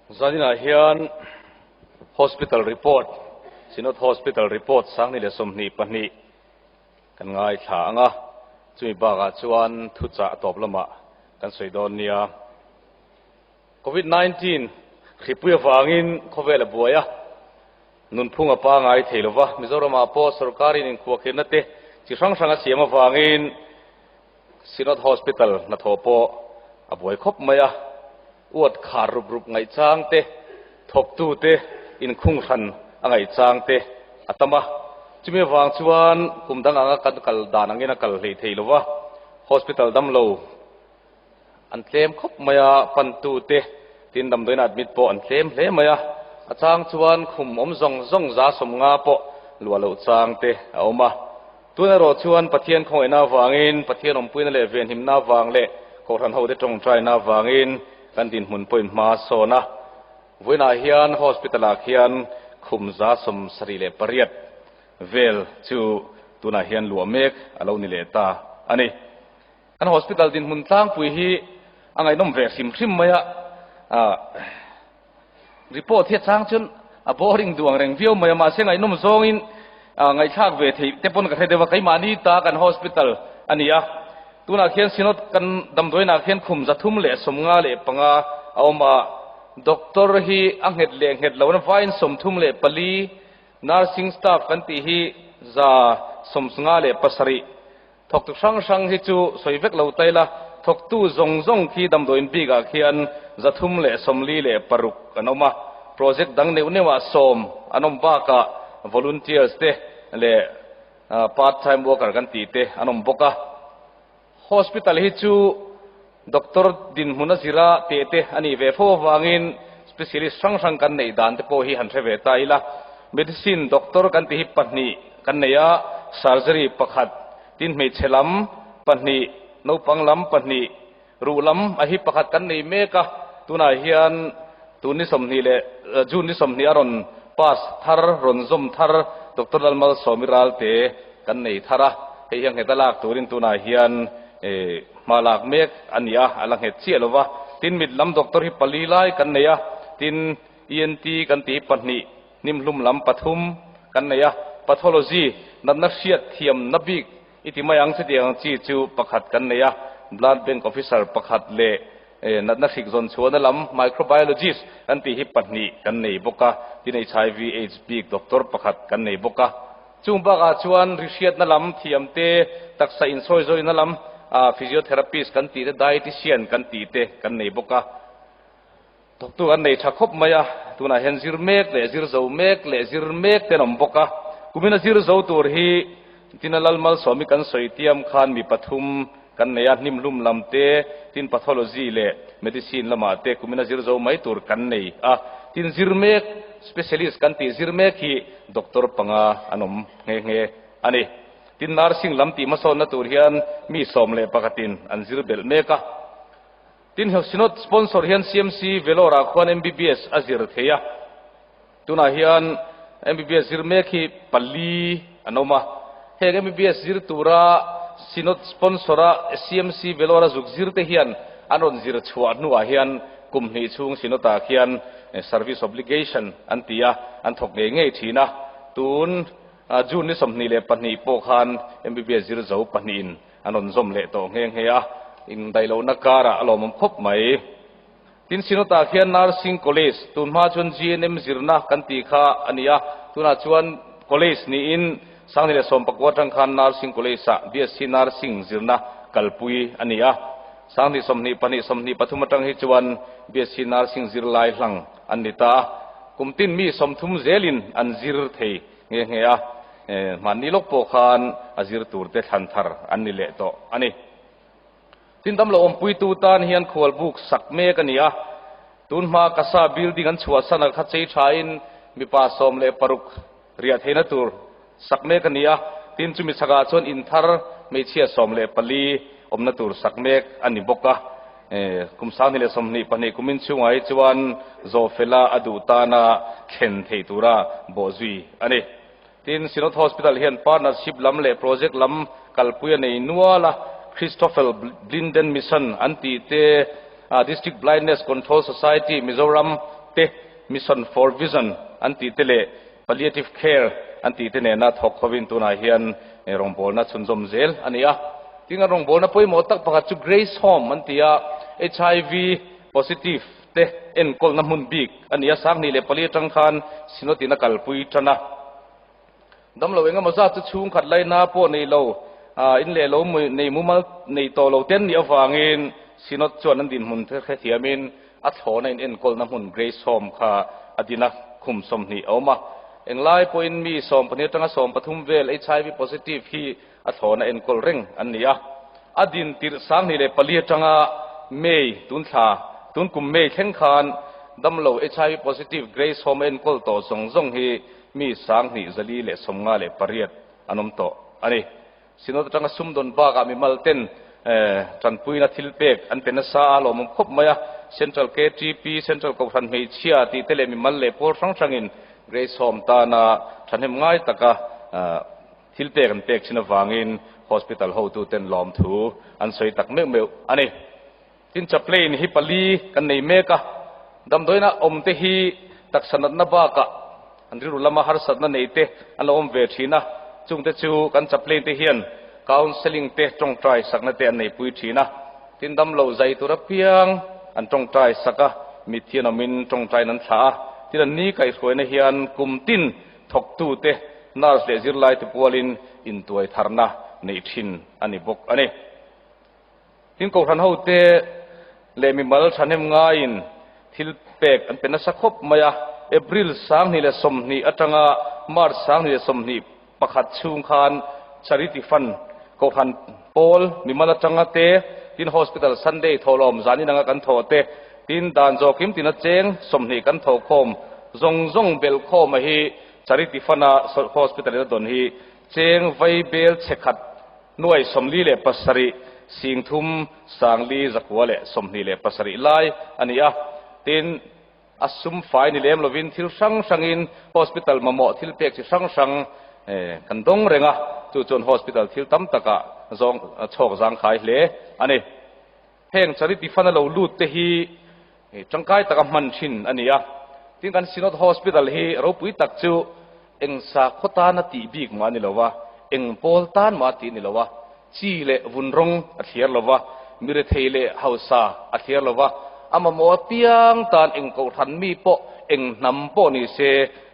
Zaninah hian Hospital Report, Synod Hospital Report 2022 kan ngaithla ang a, chumi bakah chuan thuchah tawp lamah kan sawi dawn nia. Covid 19 hripui avangin khawvel a buai a, nunphung a pangai thei lova, Mizoramah pawh sorkarin inkhuahkhirna te chi hrang hrang a siam avangin Synod Hospital hnathawh pawh a buai khawp mai a, uat khar rup rup ngaihchang te, thawktute inkhung hran a ngaihchang te a tam a. Chumi avang chuan kum dang anga kan kal dan angin a kal hlei thei lo va, hospital damlo an tlem khawp mai a, pantute tin damdawiin admit pawh an tlem hle mai a, a chang chuan khum awm zawng zawng 150 pawh luah loh chang te a awm a. Tun erawh chuan Pathian khawngaihna avangin, Pathian awmpuina leh venhimna avang leh Kohhran hote tawngtaina avangin kan dinhmun pawhin hma a sawn a. Vawiinah hian Hospital-ah khian khum 78 vel chu tunah hian luah mek a lo ni leh ta a ni. Kan hospital dinhmun tlangpui hi a ngaihnawm ve hrim hrim mai a. Report hi a chang chuan a boring duh ang reng viau mai a, mahse ngaihnawm zawngin ngaihthlak ve theih te pawn ka hre deuh a, keimahni ta kan hospital a ni a, tunah khian Synod kan damdawiinah khian khum 355 a awm a, doctor hi a nghet leh nghet lo na vaiin 34, nursing staff kan tih hi 97. Thawktu hrang hrang hi chu sawi vek lo ta ila, thawktu zawng zawng khi damdawiin bikah khian 346 an awm a, project dang neuh neuhah 10 an awm bakah volunteers te leh part time worker kan tih te an awm bawk a. Hospital hi chu doctor dinhmun a zira teh te a nih ve fo avangin specialist hrang hrang kan neih dan te pawh hi han hre ve ta ila. Medicine doctor kan tih hi pahnih kan nei a, surgery pakhat, tin hmeichhe lam pahnih, naupang lam pahnih, ruh lam a hi pakhat kan nei mek a, tunah hian tun ni 20 leh June ni 20 a rawn pass thar, rawn zawm thar Doctor Lalmalsawmi Ralte kan nei thar a, hei hi a nghet a lak turin tunah hian hma lak mek a ni a, a la nghet chiah lo va, tin mit lam doctor hi pali lai kan nei a, tin ENT kan tih hi pahnih, Hnimhlum lam pathum kan nei a, pathology, natna hriat thiamna bik i ti mai ang chutiang ang chi chu pakhat kan nei a, blood bank officer pakhat leh natna hrik zawn chhuahna lam microbiologist kan tih hi pahnih kan nei bawk a, tin HIV aids bik doctor pakhat kan nei bawk a. Chung bakah chuan ri hriatna lam thiam te, taksa insawizawina lam physiotherapist kan tih te, dietician kan tih te kan nei bawk a. Thawktu an nei tha khawp mai a, tunah hian zir mek leh zir zo mek leh zir mek te an awm bawk a. Kumina zir zo tur hi Tina Lalmalsawmi kan sawi tiam khan mi pathum kan nei a, hnimhlum lam te, tin pathology leh medicine lamah te kumina zir zo mai tur kan nei a. Tin zir mek, specialist kan tih zir mek hi doctor panga an awm nghe nghe a ni. Tin nursing lam tih hmasawnna tur hian mi 11 in an zir belh mek a. Tin, Synod sponsor hian CMC Vellore-ah khuan MBBS a zir thei a. Tunah hian MBBS zir mek hi pali an awm a. Heng MBBS zir tura Synod sponsor-a CMC Vellore-a zuk zir te hian an rawn zir chhuah hnuah hian kum hnih chhung Synod-ah khian service obligation an ti a, an thawk ngei ngei thin a. Tun June ni 22 pawh khan MBBS zir zo pahnihin An rawn zawm leh tawh nghe nghe a, indaihlohna karah a lawmawm khawp mai. Tin, Synod-ah khian Nursing College, tun hma chuan GNM zirna kan tih kha a ni a, tunah chuan College niin 2019 atang khan Nursing College-ah BSc Nursing zirna kalpui a ni a. 2022, 23 atang hi chuan BSc Nursing zirlai hlang an ni ta a, kum tin mi 30 zelin an zir thei. Nghe nghe a, hmanni lawk pawh khan a zir tur te thlan thar an ni leh tawh a ni. Tin damlo awmpuitu tan hian khual buk sak mek a ni a, tun hma Kasa building an chhuahsan a kha chei thain mipa 16 riah theihna tur sak mek a ni a, tin chumi chhakah chuan in thar hmeichhia 14 awmna tur sak mek a ni bawk a. Kum 2022 kumin chhungah hi chuan Zawhfela a duh tana thlen thei tura bawhzui a ni. Tin, Synod Hospital hian partnership lam leh project lam kalpui a nei nual a, Christoffel Blinden Mission an tih te, District Blindness Control Society Mizoram te, Mission for Vision an tih te leh Palliative Care an tih te nena thawk hovin tunah hian rawngbawlna chhunzawm zel a ni a. Tin, an rawngbawlna pawimawh tak pakhat chu Grace Home an ti a, HIV positive te enkawlna hmun bik a ni a, 2004 atang khan Synod in a kalpui tan a. Damlo engemaw zat chu chhungkhat laina pawh nei lo, in leh lo nei mumal nei tawh lo te an nih avangin Synod chuan an dinhmun te hrethiamin a thlawhna in enkawlna hmun Grace Home kha a din a, khum 20 a awm a. Englai pawhin mi 12 atanga 13 vel HIV positive hi a thlawhna enkawl reng an ni a. A din tirh 2004 atanga May tun thla, tun kum May thleng khan damlo HIV positive Grace Home a enkawl tawh zawng zawng hi mi 2458 an awm tawh a ni. Synod atanga sumdawn bakah mimal ten tanpuina thil pek an pe nasa a, lawmawm khawp mai a. Central KTP, Central Kohhran Hmeichhia tih te leh mimal leh pawl hrang hrangin Grace Home tana thahnem ngai taka thil pek an pek thin avangin Hospital hotuten lawmthu an sawi tak meuh meuh a ni. Tin, chaplain hi pali kan nei mek a, damdawiina awm te hi taksa natna bakah an rilru lama harsatna nei te an lo awm ve thin a, chungte chu kan chaplain te hian counselling te tawngtai sakna te an neipui thin a, tin damlo zai tur apiang an tawngtai sak a, mitthi an awmin tawngtaiin an thlah a, tin an ni kaihhruaina hian kum tin thawktute nurse leh zirlaite pualin intuai tharna neih thin a ni bawk a ni. Tin, Kohhran hote leh mimal thahnem ngaiin thil pek an pe nasa khawp mai a. April 2020 atanga March 2021 chhung khan Charity Fund, Kohhran pawl mimal atanga te, tin Hospital Sunday thawhlawm zan inanga kan thawh te, tin dan zawkim tina cheng 20 kan thawhkhawm zawng zawng belhkhawma hi Charity Fund-a Hospital in a dawn hi cheng vaibel chhe khat Nuai 47 singthum sangli zakua leh 27 lai a ni a. Tin, a sum fai ni lem lovin thil hrang hrangin hospital mamawh thil pek chi hrang hrang kan dawng reng a, chu chuan hospital thil tam takah zawng chhawk zangkhai hle a ni. Heng charity fund a lo lut te hi tangkai taka hman thin a ni a. Tin, kan Synod Hospital hi ropui tak chu eng sakhaw tana tih bik mah a ni lo a, eng pawl tan mah a tih a ni lo a, chi leh vun rawng a thliar lo va, mi rethei leh hausa a thliar lo va, a mamawh apiang tan eng kohhran mi pawh, eng hnam pawh ni se,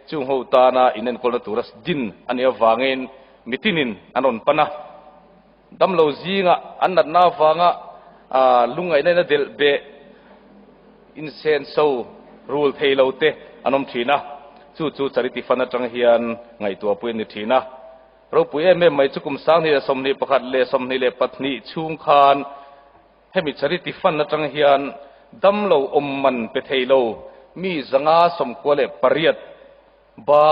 chung ho tana inenkawlna tura din a nih avangin mitinin an rawn pan a. Damlo zingah an natna avanga lungngaihna in a delh beh insenso rul thei lo te an awm thin a, chu chu Charity Fund atang hian ngaihtuah pui a ni thin a. Ropui em em mai chu kum 2021 leh 24 chhung khan hemi Charity Fund atang hian damlo awm man pe thei lo mi 598 Ba,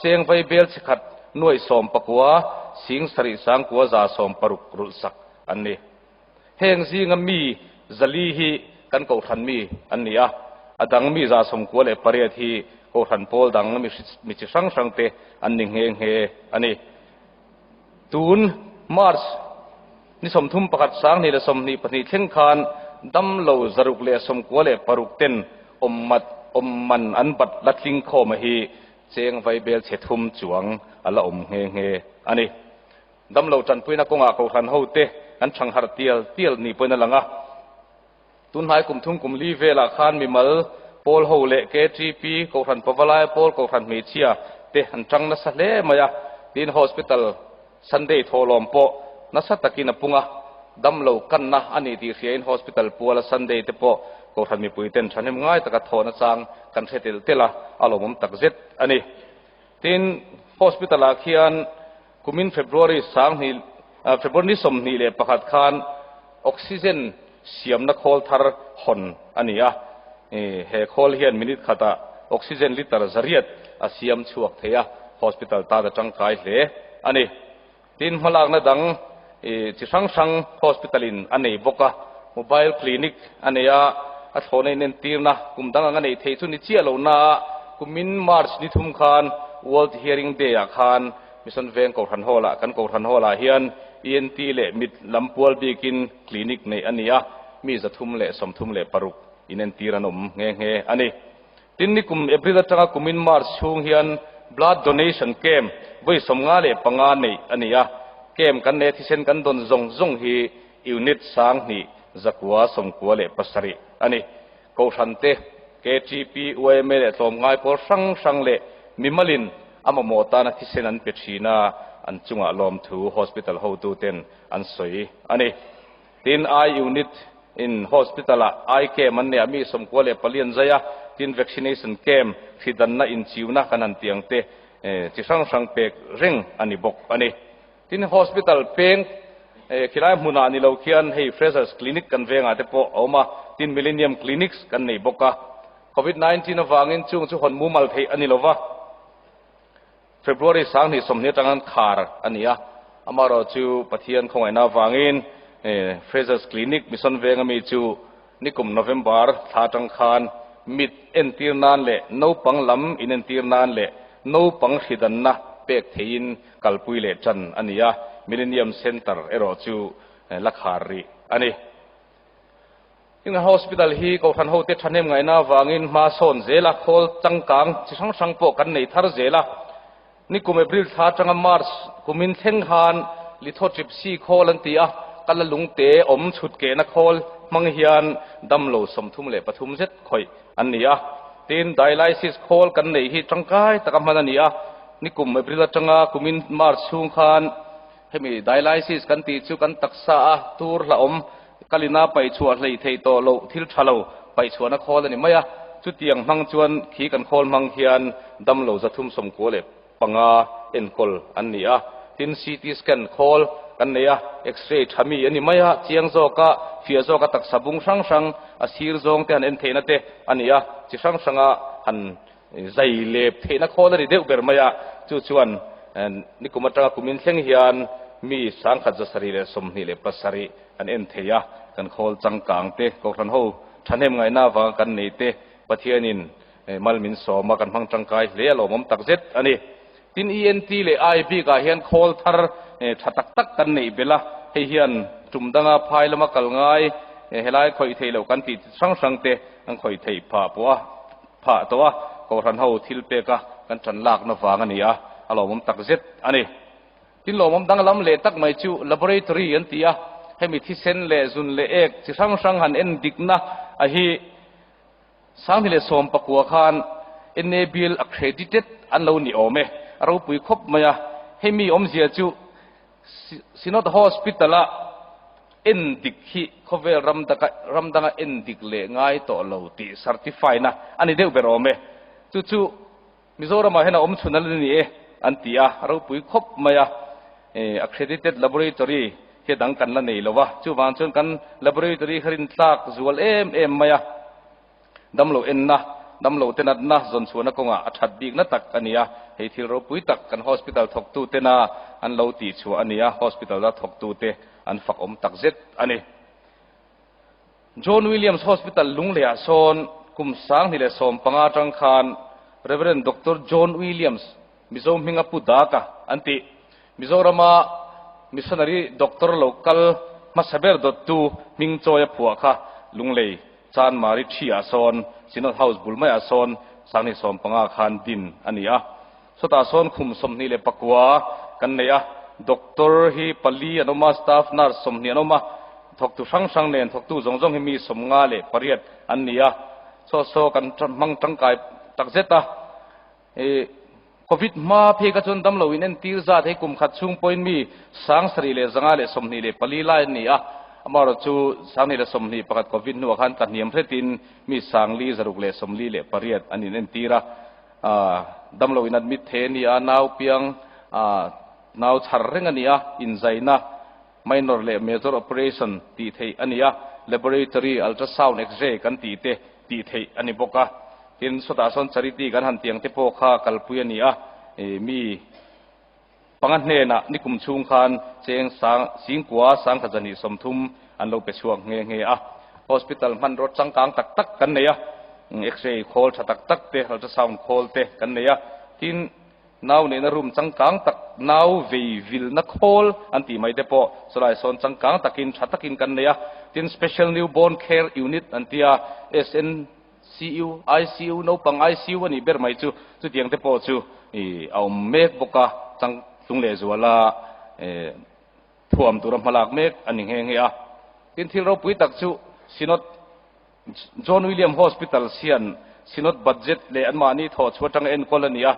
cheng vai bel chi khat nuai 19 sing sarih sangkua 160 rulh sak an ni. Heng zinga mi 400 hi kan kohhran mi an ni a, a dang mi 98 hi kohhran pawl dang mi chi hrang hrang te an ni nghe nghe a ni. Tun March ni 31 2022 thleng khan damlo 696 ten awmmat awm man an bat la tling khawma hi cheng vaibel chhe thum chuang a la awm nghe nghe a ni. Damlo tanpuina kawngah kohhran hote an thangharh tial tial ni pawhin a lang a. Tunhnai kum thum kum li velah khan mimal pawl ho leh KTP, Kohhran Pavalai pawl, Kohhran Hmeichhia te an tang nasa hle mai a, tiin Hospital Sunday thawhlawm pawh nasa takin a pung a, damlo kanna a ni tih hriain Hospital puala Sunday te pawh Kohhran mipui ten thahnem ngai taka thawhna chang kan hre tel tel a, a lawmawm takzet a ni. Tin, Hospital ah khian Kumin February 2000, February ni 21 khan oxygen siamna khawl thar hawn a ni a. He khawl hian minute khatah oxygen litre 800 a siam chhuak thei a, hospital tan a tangkai hle a ni. Tin, hmalakna dang chi hrang hrang hospital in a nei bawk a, mobile clinic a nei a, a thlawhna inentirna kum dang ang a neih theih chu ni chiah lohna ah kumin March ni thum khan World Hearing Day ah khan Mission Veng Kohhran Hall ah kan Kohhran Hall ah hian ENT leh mit lam pual bikin clinic neih a ni a, mi 336 inentir an awm nghe nghe a ni. Tin, nikum April atanga kumin March chhung hian Blood Donation Camp vawi 55 neih a ni a. Camp kan neih a thisen kan dawn zawng zawng hi Unit 2997 a ni. Kohhran te, KTP, yma leh tlawmngai pawl hrang hrang leh mimalin a mamawh tana thisen an pe thin a, an chungah lawmthu hospital hotuten an sawi a ni. Tin, Eye Unit in hospital ah Eye Camp an nei a, mi 94 an zai a, tin Vaccination Camp, hridanna inchiuna kan han tih ang te chi hrang hrang pek reng a ni bawk a ni. Tin, hospital peng khilai hmunah ni lo khian hei Freshers Clinic kan vengah te pawh a awm a, tin Millennium Clinics kan nei bawk a. Covid 19 avangin chung chu hawn mumal theih a ni lo va. February 2020 atanga an khar a ni a, amaherawhchu Pathian khawngaihna avangin Freshers Clinic Mission Venga mi chu nikum November thla atang khan mit entir nan leh naupang lam inentir nan leh naupang hridanna pek theihin kalpui leh tan a ni a, Millennium Centre erawh chu la khar rih a ni. Inga Hospital hi Kohhran hote thahnem ngaihna avangin hma sawn zel a, khawl changkang chi hrang hrang pawh kan nei thar zel a. Nikum April thla atanga March kumin thleng khan lithotripsy khawl an ti a, kal a lungte awm chhut kehna khawl hmang hian damlo 33 zet khawih an ni a. Tin, dialysis khawl kan neih hi tangkai taka hman a ni a, nikum April atanga kumin March chhung khan hemi dialysis kan tih chu kan taksa a tur hlauhawm Kalina paihchhuah hleih theih tawh loh thil tha lo paihchhuahna khawl a ni mai a, chutiang hmang chuan khi kan khawl hmang hian damlo 395 enkawl an ni a. Tin, CT scan khawl kan nei a, X-ray tha mi a ni mai a, chiang zawka fiah zawka taksa bung hrang hrang a sir zawng te han en theihna te a ni a, chi hrang hranga han zai lep theihna khawl a ni deuh ber mai a, chu chuan nikum atanga kumin thleng hian mi 1727 an en thei a, kan khawl changkang te, Kohhran ho thahnem ngaihna avanga kan nei te Pathianin mal min sawm a, kan hmang tangkai hle a lawmawm takzet a ni. Tin, ENT leh I bikah hian khawl thar tha tak tak kan neih belh a, hei hian tum danga phai lama kal ngai helai khawih theih loh kan tih hrang hrang te an khawih theih phah pawh a phah tawh a, Kohhran ho thil peka kan tan lakna vang a ni a, a lawmawm takzet a ni. Tin, lawmawm danglam leh tak mai chu laboratory an ti a, hemi thisen leh zun leh ek chi hrang hrang han en dikna a hi 2019 khan NABL accredited an lo ni awm e, a ropui khawp mai a. Hemi awmzia chu Synod Hospital-a en dik hi khawvel ram daka ram danga en dik leh ngai tawh lo tih certify-na a ni deuh ber awm e. Chu chu Mizoramah hian a awm chhun a la ni e an ti a, a ropui khawp mai a. Accredited laboratory hi dang kan la nei lo va, chuvang chuan kan laboratory kha rintlak zual em em mai a. Damlo enna, damlo te natna zawnchhuahna kawngah a that bikna tak a ni a, hei thil ropui tak kan hospital thawktutena an lo tihchhuah a ni a, hospital a thawktute an fakawm takzet a ni. John Williams Hospital Lungleiah sawn kum 2015 atang khan Rev. Doctor John Williams, Mizo hminga Pu Daka an tih, Mizorama missionary doctor lo kal hmasa ber dawttu hming chawi a phuah kha Lunglei Chanmari Thi-ah sawn Synod House bul maiah sawn 2015 khan din a ni a. Sawtah sawn khum 29 kan nei a, doctor hi pali an awm a, staff nurse 20 an awm a, thawktu hrang hrang nen thawktu zawng zawng hi mi 58 an ni a, saw saw kan hmang tangkai takzet a. Ih, Covid hma phei kha chuan damlo in entir zat hei kum khat chhung pawhin mi 7524 lai an ni a, amaherawhchu chu 2021 Covid hnuah khan tlahniam hretin mi 5648 an inentir a. Damlo in admit thei a ni a, nau piang nau chhar reng a ni a, inzaina minor leh major operation tih theih a ni a, laboratory ultrasound x-ray kan tih te tih theih a ni bawk a. Tin, sawtah sawn charity kan han tiang te pawh kha kalpui a ni a, mi panga hnenah nikum chhung khan cheng sang singkua sangkhat zahnih 30 an lo pe chhuak nghe nghe a. Hospital hmanraw changkang tak tak kan nei a, x-ray khawl tha tak tak te, ultrasound khawl te kan nei a. Tin, nau neihna room changkang tak, nau vei vilna khawl an tih mai te pawh chulai sawn changkang takin tha takin kan nei a. Tin, special newborn care unit an ti a, SN. CU, ICU, naupang ICU a nih ber mai chu chutiang te pawh chu a awm mek bawk a, changtlung lehzuala thuam tura hmalak mek a ni nghe nghe a. Tin, thil ropui tak chu Synod John William Hospital hian Synod budget leh anmahni thawhchhuah atanga enkawl a ni a,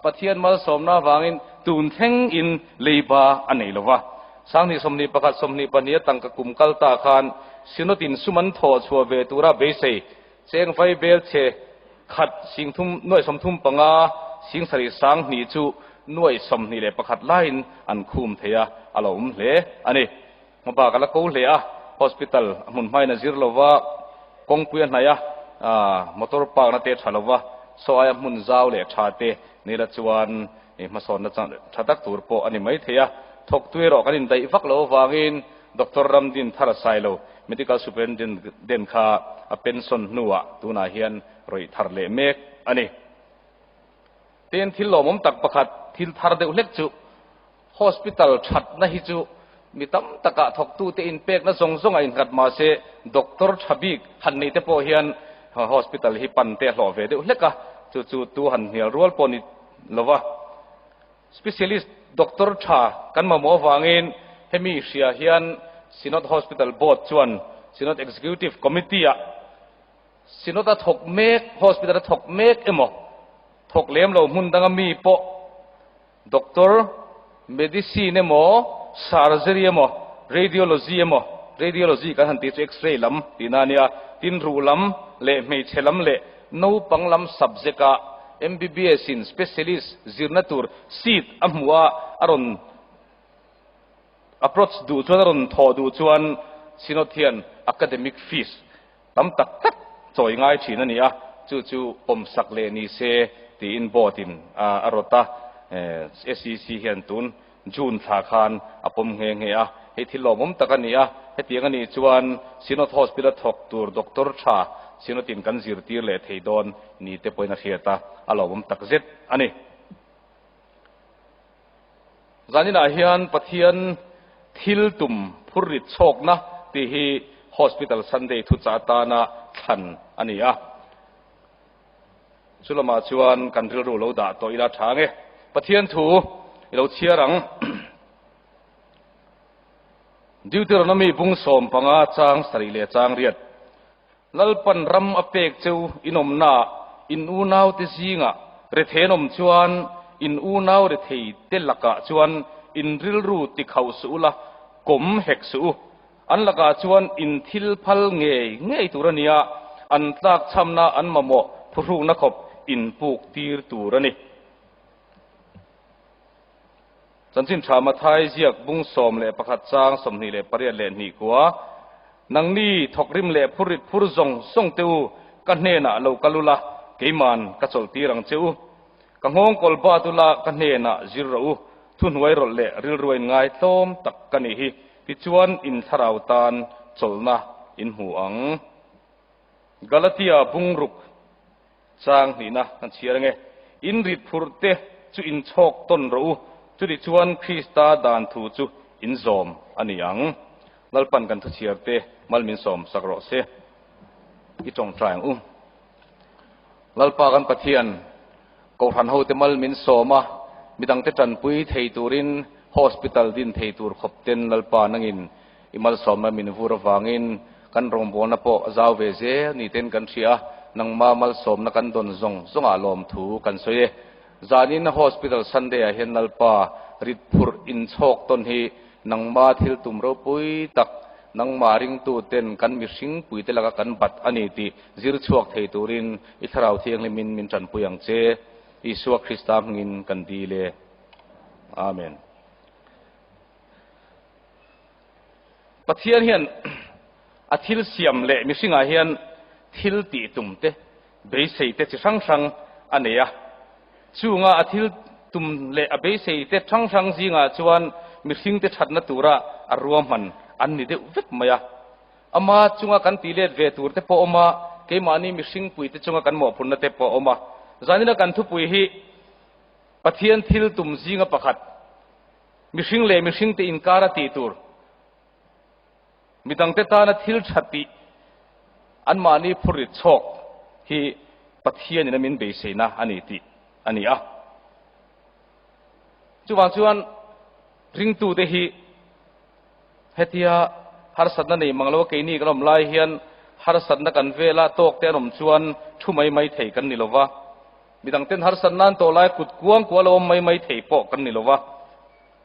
Pathian malsawmna avangin tun thleng in leiba a nei lova. 2021, 22 a tangka kum kal ta khan Synod in sum an thawhchhuah ve tura beisei cheng vai bel chhe khat singthum nuaih 35 sing sarih 2000 chu nuaih 21 laiin an khum thei a, a lo awm hle a ni. Hmabak a la ko hle a, hospital a hmun hmain a zir lova, kawngpui a hnaih a, motor park na te a tha lova, saw aia hmun zau leh tha te nei la chuan hmasawnna tha tak tur pawh a ni mai thei a. Thawktu erawh kan indaih vak lo avangin Doctor Ramdin Thar a sai lo, Medical Superintendent kha a pension hnuah tunah hian rawih thar leh mek a ni. Tin, thil lawmawm tak pakhat, thil thar deuh hlek chu Hospital thatna hi chu mi tam takah thawktute inpekna zawng zawng a innghat mah se doctor tha bik han nei te pawh hian hospital hi pan te a hlawh ve deuh hlek a, chu chu tu han hnial rual pawh ni lova. Specialist doctor tha kan mamawh avangin hemi hria hian Synod Hospital Board chuan Synod Executive Committee ah Synod a thawk mek, hospital a thawk mek emaw thawk lem lo hmun danga mi pawh Doctor, medicine emaw, surgery emaw, radiology emaw, radiology kan han tih chu x-ray lam tihna a nia, tin ruh lam leh hmeichhe lam leh naupang lam subject ah MBBS in specialist zirna tur seat a hmuh a, a rawn approach duh chuan a rawn thawh duh chuan Synod hian academic fees tam tak tak chawi ngai thin a ni a, chu chu pawmsak leh ni se tiin board in a rawt a, SEC hian tun June thla khan a pawm nghe nghe a, hei thil lawmawm tak a ni a, hetiang a nih chuan Synod Hospital a thawk tur doctor tha Synod in kan zirtir leh thei dawn ni te pawhin a hriat a, a lawmawm tak zet a ni. Zaninah hian Pathian thil tum phurrit chhawkna tih hi Hospital Sunday thuchah atana thlan a ni a. Chu lamah chuan kan rilru lo dah tawh ila tha nge. Pathian thu i lo chhiar ang. Deuteronomy bung 15 chang sarih leh chang riat. Lalpan ram a pek cheu inawmnaah in unaute zingah rethei an awm chuan in unau retheite lakah chuan in rilru ti khauh suh ula, kawm hek suh u. An lakah chuan in thil phal ngei ngei tur a nia, an tlakchhamna an mamawh phuhrukna khawp in puk tir tur a ni. Chanchin Tha Mathai ziak bung 11 chang 28 leh hnih kua, Nangni thawkrim leh phurrit phur zawng zawng te u, ka hnenah lo kal ula, keiman ka chawlhtir ang che u. Ka nghawng kawl bat ula, ka hnenah zir rawh u, thuhnuai rawlh leh rilruain ngai tlawm tak ka nih hi, tichuan in thlarau tan chawlhna in hmu ang. Galatia bungruk. Chang hnihna kan chhiar ange. In rit phurh te chu in chhawk tawn rawh u, chuti chuan Krista dan thu chu in zawm a ni ang. Lalpan kan thuchhiar te mal min sawm sak rawh se. I tawngtai ang u. Lalpa kan Pathian, Kohhran hote mal min sawm a, midangte tanpui thei turin hospital din thei tur khawp ten Lalpa nangin I malsawmna min vur avangin kan rawngbawlna pawh a zau ve zel ni ten kan hria a, nangma malsawmna kan dawn zawng zawngah lawmthu kan sawi e. Zanin Hospital Sunday ah hian Lalpa rit phurh inchhawk tawn hi nangma thil tum ropui tak, nangma ringtu ten kan mihring puite laka kan bat a ni tih zir chhuak thei turin i Thlarau Thianghlimin min tanpui ang che. Isua Krista hmingin kan dil e. Amen. Pathian hian a thil siam leh mihringah hian thil tih tum te, beisei te chi hrang hrang a nei a. Chunga a thil tum leh a beisei te hrang hrang zingah chuan mihringte thatna tura a ruahman an ni deuh vek mai a. Ama chunga kan tih let ve tur te pawh awm a, keimahni mihringpuite chunga kan mawhphurhna te pawh a awm a. Zanina kan thupui hi Pathian thil tum zinga pakhat, Mihring leh mihringte inkara tih tur, midangte tana thil tha tih, anmahni phurrit chhawk. hi Pathianin a min beiseina a ni tih a ni a. Chuvang chuan ringtute hi hetia harsatna nei mang lo keini kan awm lai hian harsatna kan vela tawk te an awm chuan thu mai mai thei kan ni lova. Midang ten harsatna an tawh lai kut kuang kual a awm mai mai thei pawh kan ni lova.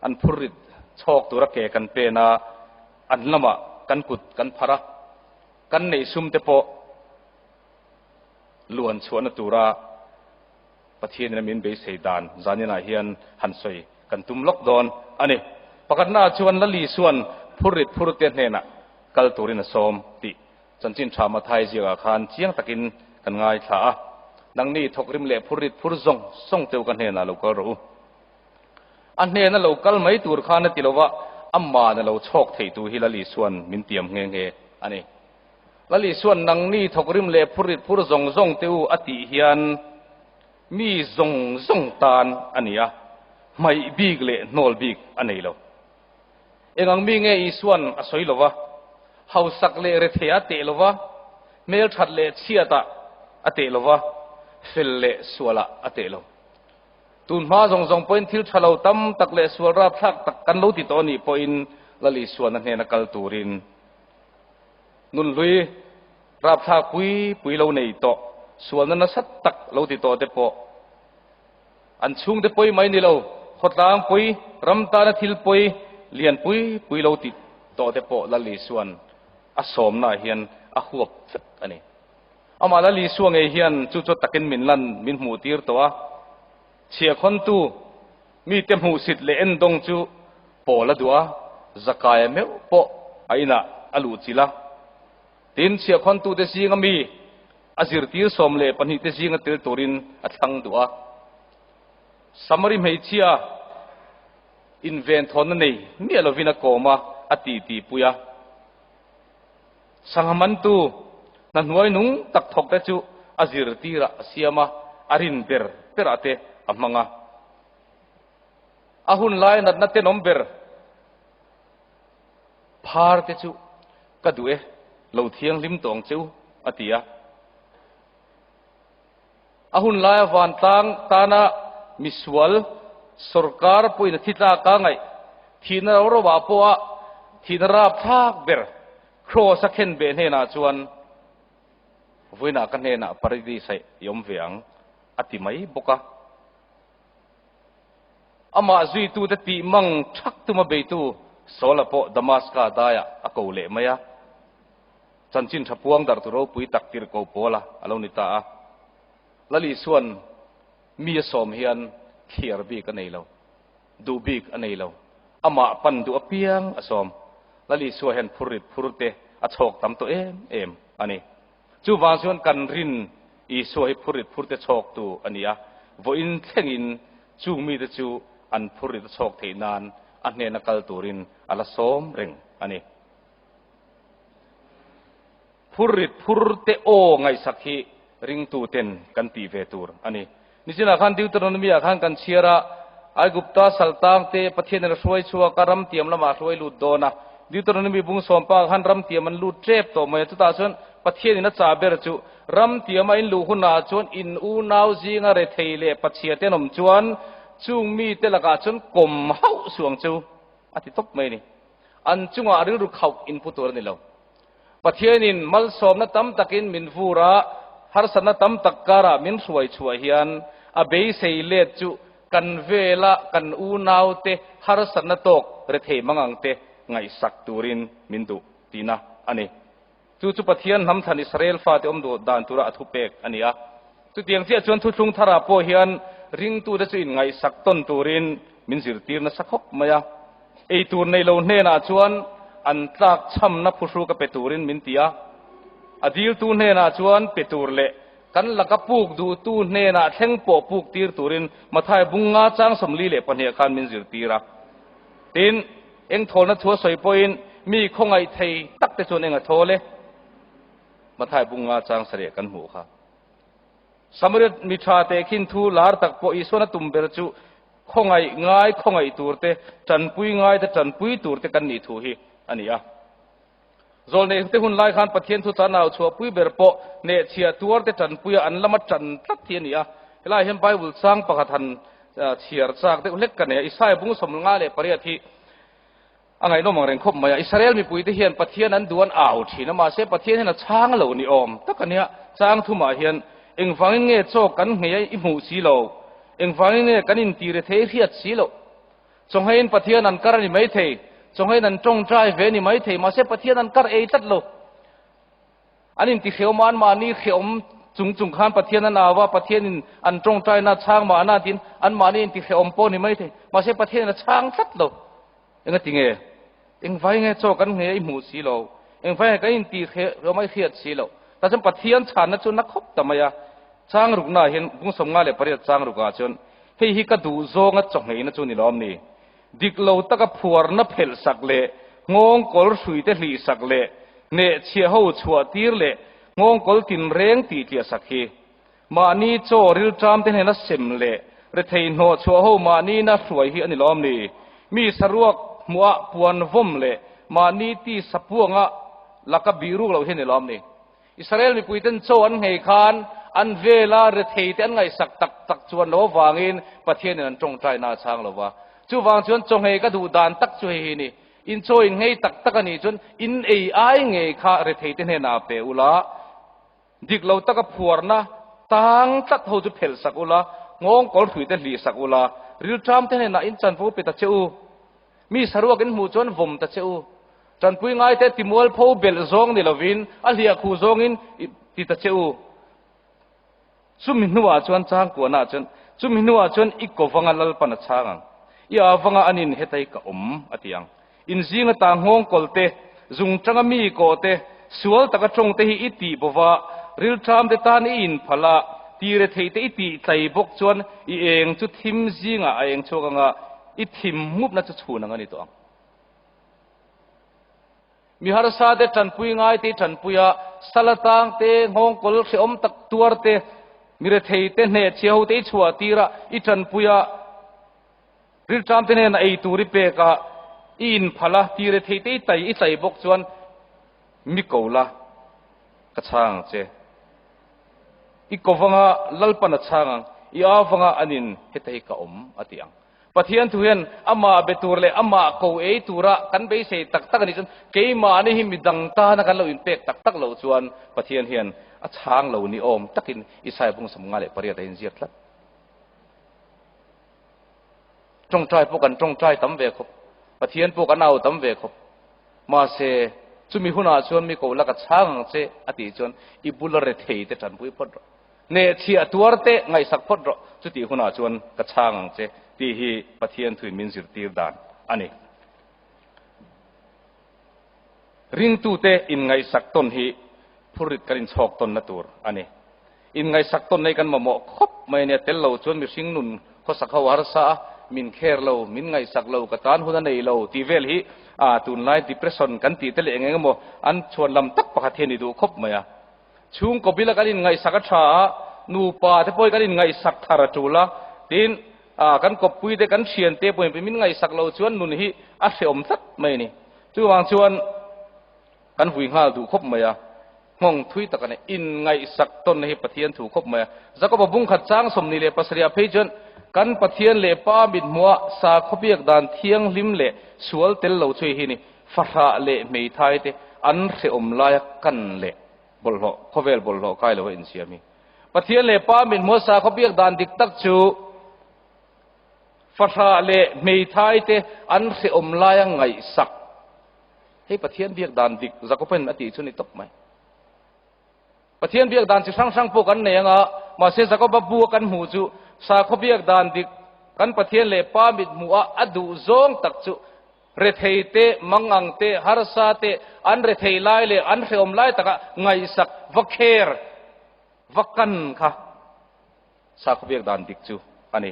An phurrit chhawk tura ke kan pen a, an lamah kan kut kan phar a, kan neih sum te pawh luan chhuahna tura Pathianin a min beisei dan zaninah hian han sawi kan tum lawk dawn a ni. Pakhatnaah chuan Lali chuan phurrit phurte hnenah kal turin a sawm tih chanchin tha Mathai ziakah khan chiang takin kan ngaithla a, Nangni thawkrim leh phurrit phur zawng zawng teu ka hnenah lo kal rawh u. A hnena lo kal mai tur khan a ti lova, amahna lo chhawk thei tu hi Lali chuan min tiam nghe nghe a ni. Lal Isua'n nangni thawkrim leh phurrit phur zawng zawng te u a tih hian mi zawng zawng tan a ni a, hmaih bik leh hnawl bik a nei lo. Eng ang mi nge Isua'n a sawi lo va, hausak leh rethei a teh lo va, hmelthat leh chhiatah a teh lo va, fel leh sualah a teh lo. Tun hma zawng zawng pawhin thil tha lo tam tak leh sual rapthlak tak kan lo ti tawh a nih pawhin Lal Isua'n a hnena kal turin Nunhlui rapthlak pui pui lo nei tawh, sualna nasa tak lo ti tawh te pawh an chhungte pawi mai ni lo, khawtlang pawi, ram tana thil pawi lian pui pui lo ti tawh te pawh Lal Isua'n a sawmnaah hian a huap vek a ni. Amah Lal Isua ngei hian chu chu takin min lan min hmuh tir tawh a, chhiahkhawntu mite hmuhsit leh endawng chu Pawl a duh a, Zakaia meuh pawh a inah a luhchilh a. Tin, chhiahkhawntute zinga mi a zirtir 12 te zinga tel turin a thlang duh a. Samari hmeichhia inventhawnna nei miah lovin a kawm a, a titipui a. Sangha mantu hna hnuai nung tak thawkte chu a zirtirah a siam a, a rin ber berah te a hmang a. A hun lai natna tenawm ber phar te chu ka duh e, lo thianghlim tawh ang che u, a ti a. A hun laia vantlang tana misual sorkar pawhin a thi tlak a ngaih thihna ro ro ah pawha thihna rapthlak ber Kraws a khen beh hnenah chuan vawiinah ka hnenah Paradise ah i awm ve ang, a ti mai bawk a. Amah zuitute tih mang thak tuma beitu Saula pawh Damaska daiah a ko leh mai a. Chanchin tha puang darhtu ropui tak tirhko Paula a lo ni ta a. Lal Isua'n mi a sawm hian thliar bik a nei lo, duh bik a nei lo. Amah pan duh apiang a sawm. Lal Isua hian phurrit phurte a chhawk tam tawh em em a ni. Chuvang chuan kan rin Isua hi phurrit phurte chhawktu a ni a, vawiin thlengin chung mite chu an phurrit a chhawk theih nan a hnena kal turin a la sawm reng a ni. Phurrit phurte aw ngaihsak hi ringtuten kan tih ve tur a ni. Nichinah khan Deuteronomy-ah khan kan chhiar a, Aigupta saltangte Pathianin a hruai chhuak a, ramtiam lamah a hruai lut dawn a. Deuteronomy bung sawmpa khan ramtiam an lut tep tawh mai a, chutah chuan Pathianin a chah ber chu ramtiama in luh hunah chuan in unau zinga rethei leh pachhia te an awm chuan chung mite lakah chuan kawm hauh suh ang chu a ti tawp mai a ni. An chungah rilru khauh in pu tur a ni lo. Pathianin malsawmna tam takin min vur a, harsatna tam tak karah min hruai chhuah hian a beisei let chu kan vela kan unaute harsatna tawk rethei mang ang te ngaihsak turin min duh tihna a ni. Chu chu Pathian hnam thlan Israel fate awm duh dan tura a thupek a ni a. Chutiang chiah chuan thuthlung tharah pawh hian ringtute chu inngaihsak tawn turin min zirtir nasa khawp mai a. Ei tur nei lo hnenah chuan an tlak chhamna phuhru ka pe turin min ti a. A diltu hnenah chuan pe tur leh kan laka puk duhtu hnenah thleng pawh puk tir turin Mathai bung nga chang 42 khan min zirtir a. Tin, eng thawlna thu a sawi pawhin mi khawngaih thei tak te chuan eng a thawl e? Mathai bung nga chang sarih kan hmuh kha. Samaria mi tha tehkhin thu lar tak pawh Isuan a tum ber chu khawngaih ngai khawngaih tur te, tanpui ngai te tanpui tur te kan nih thu hi a ni a. Zawlneihte hun lai khan Pathian thu chan au chhuahpui ber pawh hnehchhiah tuarte tanpuia an lama tan tlat hi a ni a. Helaiah hian Bible chang pakhat han chhiar chak deuh hlek ka nei a, Isaiah bung 58 hi a ngaihnawm ang reng khawp mai a. Israel mipuite hian Pathian an duh an au thin a, mahse Pathian hian a chhang lo ni awm tak a nia. Chang thumah hian engvangin nge chaw kan nghei a i hmuh si lo? Engvangin nge kan intire thei hriat si loh? Chawnghein Pathian an kar a ni maithei, chawnghein an tawngtai ve a ni maithei, mahse Pathian an kar ei tlat lo. An intihreawm a, anmahni hreawm chung chung khan Pathian an au a, Pathianin an tawngtaina a chhang mahna tiin anmahni intihreawm pawh a ni maithei, mahse Pathianin a chhang tlat lo. Engati nge? Engvai nge chaw kan nghei a i hmuh si lo? Engvai nge kan intihreawm a i hriat si lo? Tah chuan Pathian chhanna chu na khawp ta mai a. Chang ruknaah hian bung 58 chang rukah chuan Hei hi ka duh zawnga chawhngheihna chu ni lawm ni? Dik lo taka phuarna phelh sak leh nghawngkawl hruite hlih sak leh hnehchhiah ho chhuah tir leh nghawngkawl tinreng tih tliah sak hi. Mahni chaw rilṭamte hnena sem leh rethei hnawh chhuah ho mahnina hruai hi a ni lawm ni? Mi saruak hmuhah puan vawm leh mahni ti sapuanga laka bihruk loh hi a ni lawm ni? Israel mipuiten chaw an nghei khan an vela retheite an ngaihsak tak tak chuan lo avangin Pathianin an tawngtaina a chhang lo va. Chuvang chuan chaw nghei ka duh dan tak chu hei hi ni, in chaw in nghei tak tak a nih chuan in ei ai ngei kha retheite hnenah a pe ula, dik lo taka phuarna tang tlat ho chu phelh sak ula, nghawng kawlhruite hlih sak ula, rilṭamte hnenah in chanvo pe ta che u. Mi saruak in hmuh chuan vawm ta che u. Tanpui ngaite timualpho belh zawng ni lovin a hliahkhuh zawngin ti ta che u. Chumi hnuah chuan changkuanah chuan, Chumi hnuah chuan i kovanga Lalpan a chhang ang. I avanga anin hetai ka awm, a ti ang. In zinga ta nghawngkawl te, zungtanga mi kawh te, sual taka tawng te hi i tih bova, rilṭam te tan i inphal a, tire theih te i tih tlai bawk chuan i eng chu thim zingah a eng chhuak anga i thim mupna chu chhun ang a ni tawh ang. Mi harsa te tanpui ngai te tanpui a, sal atang te, nghawngkawl hrehawm tak tuar te, mi rethei te hneh chhia ho te i chhuah tir a, i tanpui a, rilṭam te hnenah ei tur i pek a, i inphal a, ti rethei te i tai i tlai bawk chuan mi ko la, ka chhang ang che. I kovanga Lalpan a chhang ang, i avanga anin heta hi ka awm a ti ang. Pathian thu hian amah be tur leh amah ko ei tura kan beisei tak tak a nih chuan keimahni hi midang tana kan lo inpek tak tak loh chuan Pathian hian a chhang lo ni awm takin Isaiah bung 58 a inziak tlat. Tawngtai pawh kan tawngtai tam ve khawp, Pathian pawh kan au tam ve khawp. Mahse, chumi hunah chuan mi ko la ka chhang ang che a tih chuan i bula rethei te tanpui phawt rawh. Hnehchhiah tuar teh ngaihsak phawt rawh, chutih hunah chuan ka chhang ang che tih hi Pathian thuin min zirtir dan a ni. Ringtute inngaihsak tawn hi phurrit kan inchhawk tawnna tur a ni. Inngaihsak tawn nei kan mamawh khawp mai a nia, tel lo chuan mihring nun khawsak ho a harsa a, min kher lo, min ngaihsak lo, ka tan hun a nei lo tih vel hi tunlai depression kan tih te leh eng eng emaw an chhuan lam tak pakhat hi a ni duh khawp mai a. Chhungkaw bila kan inngaihsak a tha a, nupa te pawhin kan inngaihsak thar a tul a, tin kan kawppui te kan thian te pawhin min ngaihsak lo chuan nun hi a hrehawm tlat mai a ni. Chuvang chuan kan vui nghal duh khawp mai a, nghawng thui tak a ni. Inngaihsak tawnna hi Pathian thu khawp mai a. Jakoba bungkhat chang 27 ah phei chuan kan Pathian leh Pa mithmuha sakhaw biak dan thianghlim leh sual tel lo chu hei hi a ni. Fahrah leh hmeithai te an hrehawm laia kan leh bawlhhlawh, khawvel bawlhhlawh kai lo a insiam hi. Pathian leh Pa min hmuasa khaw biak dan dik tak chu fahrah leh hmeithai te an hrehawm laia ngaihsak. Hei Pathian biak dan dik Jakoben a tih chu ni tawp mai. Pathian biak dan chi hrang hrang pawh kan nei ang a, mahse Jakoba bu a kan hmuh chu sakhaw biak dan dik kan Pathian leh Pa mit hmuh a a duh zawng tak chu rethei te, mangang te, harsa te, an rethei lai leh an hrehawm lai taka ngaihsak va kher va kan kha sakhaw biak dan dik chu a ni.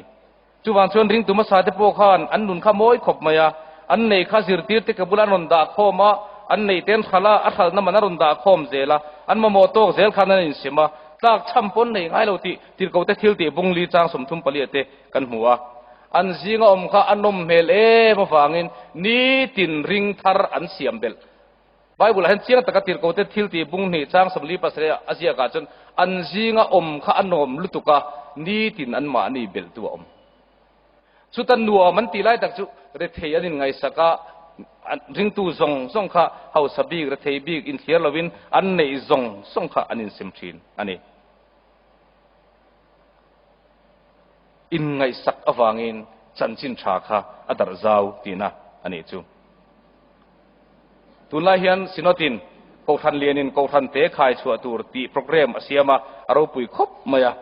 Chuvang chuan ringtu hmasa te pawh khan an nun kha mawi khawp mai a, an nei kha zirtir te ka bula an rawn dah khawm a, an nei te an hralh a, a hralhna man a rawn dah khawm zel a, an mamawh tawk zel khan an insem a, tlak chham pawn nei ngai lo tih tirhkote thil tih bung li chang 34 te kan hmu a. An zinga awm kha a nawm hmel em avangin nitin ring thar an siam belh. Bible-ah hian chiang taka tirhkote thil tih bung hnih chang 47 a ziakah chuan an zinga awm kha a nuam lutuk a, nitin anmahni belhtu a awm. Chuta nuam an tih lai tak chu rethei an inngaihsak a, ringtu zawng zawng kha hausa bik, rethei bik inthliar lovin an neih zawng zawng kha an insem thin a ni. Inngaihsak avangin chanchin tha kha a darh zau tihna a nih chu. Tunlai hian Synod-in Kohhran lianin Kohhran te khai chhuah tur tih programme a siam a, a ropui khawp mai a.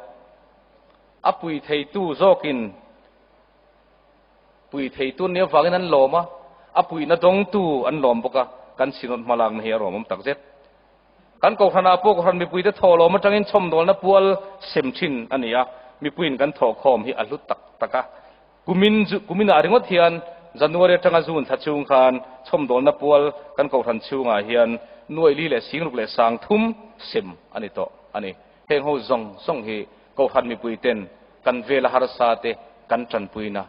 A pui theitu zawkin pui theitu an nih avangin an lawm a, a puihna dawngtu an lawm bawk a, kan Synod hmalakna hi a rawmawm takzet. Kan Kohhranah pawh Kohhran mipuite thawhlawm atangin chhawmdawlna pual sem thin a ni a, mipuiin kan thawhkhawm hi a hlu tak tak a. Kumin kuminah ringawt hian January atanga June thla chhung khan chhawmdawlna pual kan Kohhran chhungah hian nuaih li leh singruk leh sangthum sem a ni tawh a ni. Heng ho zawng zawng hi Kohhran mipuiten kan vela harsa te kan tanpuina,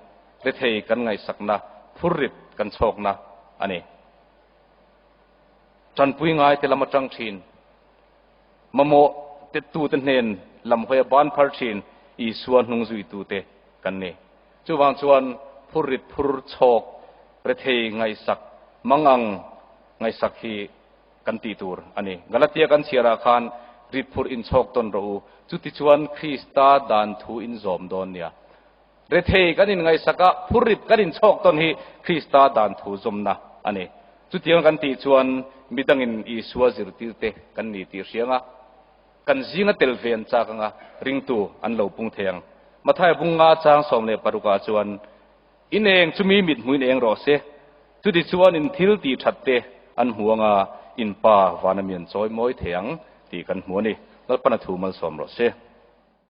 rethei kan ngaihsakna, phurrit kan chhawkna a ni. Tanpui ngai te lam atang thin, mamawh tettute hnen lam hawi a ban phar thin Isua hnung zuitute kan ni. Chuvang chuan phurrit phur chhawk, rethei ngaihsak, mangang ngaihsak hi kan tih tur a ni. Galatia kan chhiarah khan rit phurh inchhawk tawn rawh u, chutichuan Krista dan thu in zawm dawn nia. Rethei kan inngaihsak a, phurrit kan inchhawk tawn hi Krista dan thu zawmna a ni. Chutiang kan tih chuan midangin Isua zirtirte kan ni tih hriang a, kan zinga tel ve an chak anga ringtu an lo pung thei ang. Mathaia bung nga chang 16 ah chuan, In eng chu mi mit hmuin eng rawh se, chuti chuan in thil tih that te an hmu anga in Pa vana mi an chawi mawi thei ang tih kan hmu a ni. Lalpana thu malsawm rawh se.